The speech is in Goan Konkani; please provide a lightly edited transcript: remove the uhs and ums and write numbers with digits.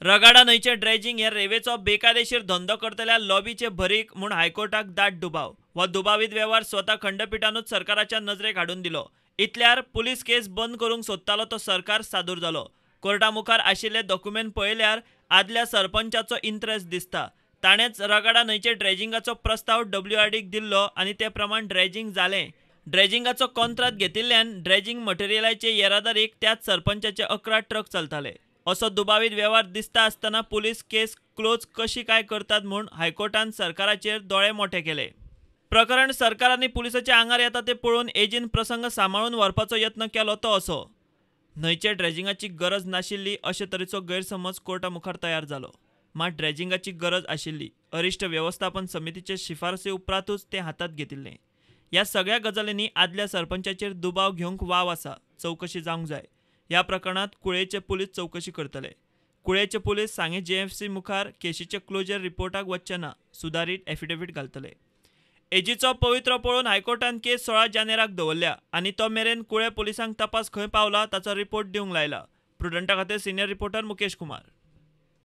रगाडा न्हंयचें ड्रेजिंग हे रेवेचो बेकायदेशीर धंदो करतल्या लॉबीचे भरीक म्हूण हायकोर्टाक दाट दुबाव. हो दुबावीत वेव्हार स्वता खंडपिठानूच सरकाराच्या नजरेक हाडून दिलो. इतल्यार पुलीस केस बंद करूंक सोदतालो तो सरकार सादूर जालो. कोर्टा मुखार आशिल्ले दोकुमेंत पळयल्यार आदल्या सरपंचाचो इंत्रेस्त दिसता. ताणेंच रगाडा न्हंयचे ड्रेजिंगाचो प्रस्ताव डब्ल्यूआरडीक दिल्लो आनी ते प्रमाण ड्रेजिंग जालें. ड्रेजिंगाचो कॉन्त्रात घेतिल्ल्यान ड्रेजिंग मटेरियलाचे येरादारीक त्याच सरपंचाचे 11 ट्रक चलताले. असो दुबावीत वेव्हार दिसता आसतना पुलीस केस क्लोज कशी काय करतात म्हूण हायकोर्टान सरकाराचेर दोळे मोठे केले. प्रकरण सरकार आनी पुलिसाच्या आंगार येता ते पळोवन एजीन प्रसंग सांबाळून व्हरपाचो यत्न केलो तो असो. न्हंयचे ड्रेजिंगाची गरज नाशिल्ली अशे तरेचो गैरसमज कोर्टा मुखार तयार जालो. मात ड्रेजिंगाची गरज आशिल्ली. अरिश्ट वेवस्थापन समितीचे शिफारसी उपरांतूच तें हातांत घेतिल्लें. ह्या सगळ्या गजालींनी आदल्या सरपंचाचेर दुबाव घेवंक वाव आसा. चवकशी जावंक जाय. ह्या प्रकरणांत कुळेचे पुलीस चवकशी करतले. कुळेचे पुलीस सांगें जेएफसी मुखार केशीचे क्लोजर रिपोर्टाक वचचे ना, सुदारीत एफिडेवीट घालतले. एजीचो पवित्रो पळोवन हायकोर्टान केस 16 जानेराक दवरल्या आनी तो मेरेन कुळे पुलिसांक तपास खंय पावला ताचो रिपोर्ट दिवंक लायला. प्रुडंटा खातीर सिनियर रिपोर्टर मुकेश कुमार.